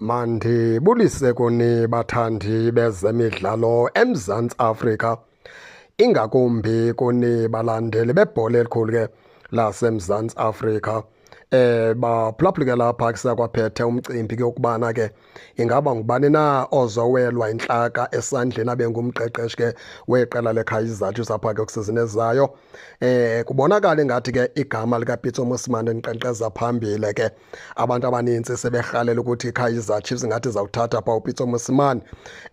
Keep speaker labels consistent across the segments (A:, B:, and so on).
A: Mandibulise kuni bathandi bezemidlalo eMzantsi Afrika, ingakumbi kuni balandeli bebhola elikhulu ke laseMzantsi Afrika. Baphulaphuli ke lapha kusakwaphethe umcimbi ke ukubana ke ingaba ngubani na ozowelwa intlaka esandleni abe ngumqeqeshi ke weqela leKaizer Chiefs apha ke kwisizini ezayo. Kubonakala ingathi ke igama likaPitso Mosimane linkqenkqeza phambili ke. Abantu abaninzi seberhalela ukuthi iKaizer Chiefs ingathi izawuthatha pha uPitso Mosimane.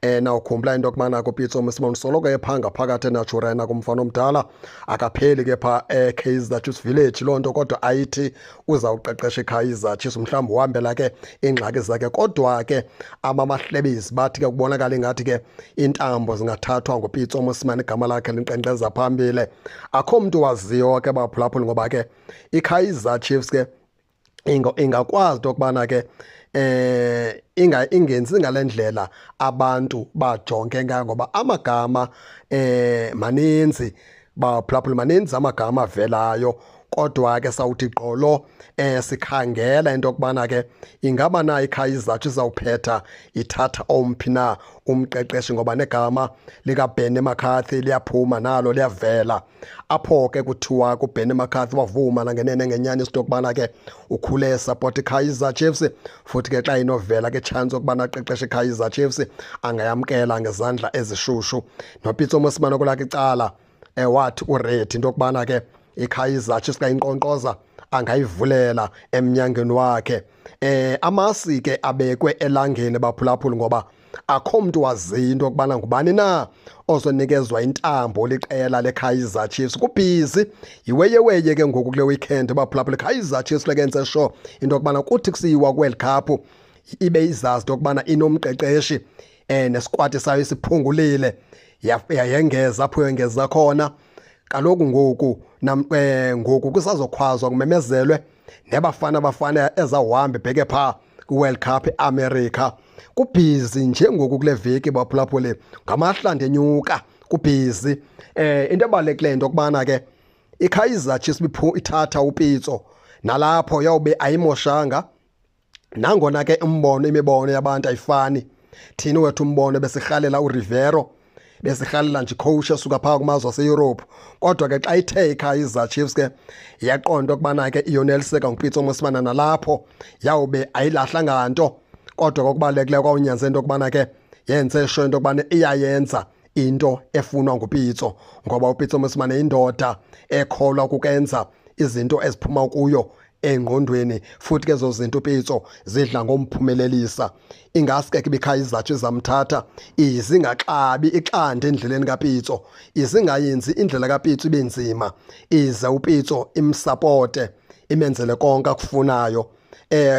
A: Nawukhumbula into yokubana kuPitso Mosimane usoloko ephanga phakathi eNaturena kumfana omdala, akapheli ke pha eKaizer Chiefs Village loo nto, kodwa ayithi uzawuqeqesha iKaizer Chiefs, mhlawumbi uhambela ke iingxaki zakhe. Kodwa ke abamahlebezi bathi ke kubonakala ingathi ke iintambo zingathathwa nguPitso Mosimane, igama lakhe linkqenkqeza phambili. Akho mntu waziyo ke baphulaphuli, ngoba ke iKaizer Chiefs ke ingakwazi into yokubana ke ingenzi ngale ndlela abantu bajonge ngayo, ngoba amagama maninzi baphulaphuli, maninzi amagama avelayo. Kodwa ke sawuthi gqolo sikhangela into yokubana ke ingaba na iKaizer Chiefs izawuphetha ithatha omphi na umqeqeshi, ngoba negama likaBenny McCarthy liyaphuma nalo liyavela. Apho ke kuthiwa kuBenny McCarthy wavuma nangenene ngenyaniso into yokubana ke ukhule support iKaizer Chiefs, futhi ke xa inovela ke chance yokubana aqeqeshe iKaizer Chiefs angayamkela ngezandla ezishushu. NoPitso Mosimane kwelakhe icala wathi uready into yokubana ke iKaizer Chiefs xa inkqonkqoza angayivulela emnyangeni wakhe. Amasi ke abekwe elangeni baphulaphuli, ngoba akho mntu waziyo into yokubana ngubani na ozonikezwa intambo liqela leKaizer Chiefs. Kubhizi yiweyeweye ke ngoku kule weekend baphulaphuli. Kaizer Chiefs lekenze sure into yokubana kuthi kusiyiwa kwiWorld Cup ibe izazi into yokubana inomqeqeshi nesquad sayo siphungulile, yayengeza apho yengeza khona. Kaloku ngoku ngoku kusazokhwazwa kumemezelwe neBafana Bafana ezawuhamba ibheke phaa kwiWorld Cup eAmerica. Kubhizi njengoku kule veki baphulaphuli, ngamahla ndenyuka kubhizi. Into ebalulekileyo into yokubana ke iKaizer Chiefs ithatha uPitso nalapho yawube ayimoshanga, nangona ke umbono imibono yabantu ayifani. Thina wethu umbono besirhalela uRivero, besirhalela nje coach esuka phaa kumazwe aseEurope. Kodwa ke xa ithe iKaizer Chiefs ke yaqonda ukubana ke iyoneliseka nguPitso Mosimane, nalapho yawube ayilahlanga nto. Kodwa kokubalulekileyo kwawunyanzela into yokubana ke yenze sure into yokubana iyayenza into efunwa nguPitso, ngoba uPitso Mosimane indoda ekholwa kukenza izinto eziphuma kuyo engqondweni, futhi ke ezo zinto uPitso zidla ngomphumelelisa. Ingaske ke ibiKaizer Chiefs zamthatha izingaxabi ixande endleleni kaPitso, izingayenzi indlela kaPitso ibe nzima, ize uPitso imsapote imenzele konke akufunayo.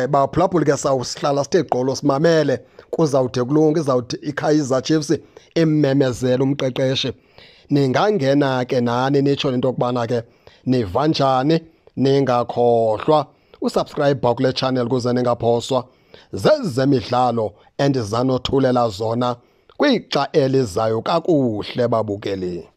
A: Baphulaphuli ke sawusihlala sithe gqolo simamele, kuzawude kulunge, izawuthi iKaizer Chiefs immemezele umqeqeshi. Ningangena ke nani nitsho into yokubana ke niva njani. Ningakhohlwa usubscribe kule channel kuze ningaphoswa zezemidlalo endizanothulela zona kwixa elizayo. Kakuhle babukeli.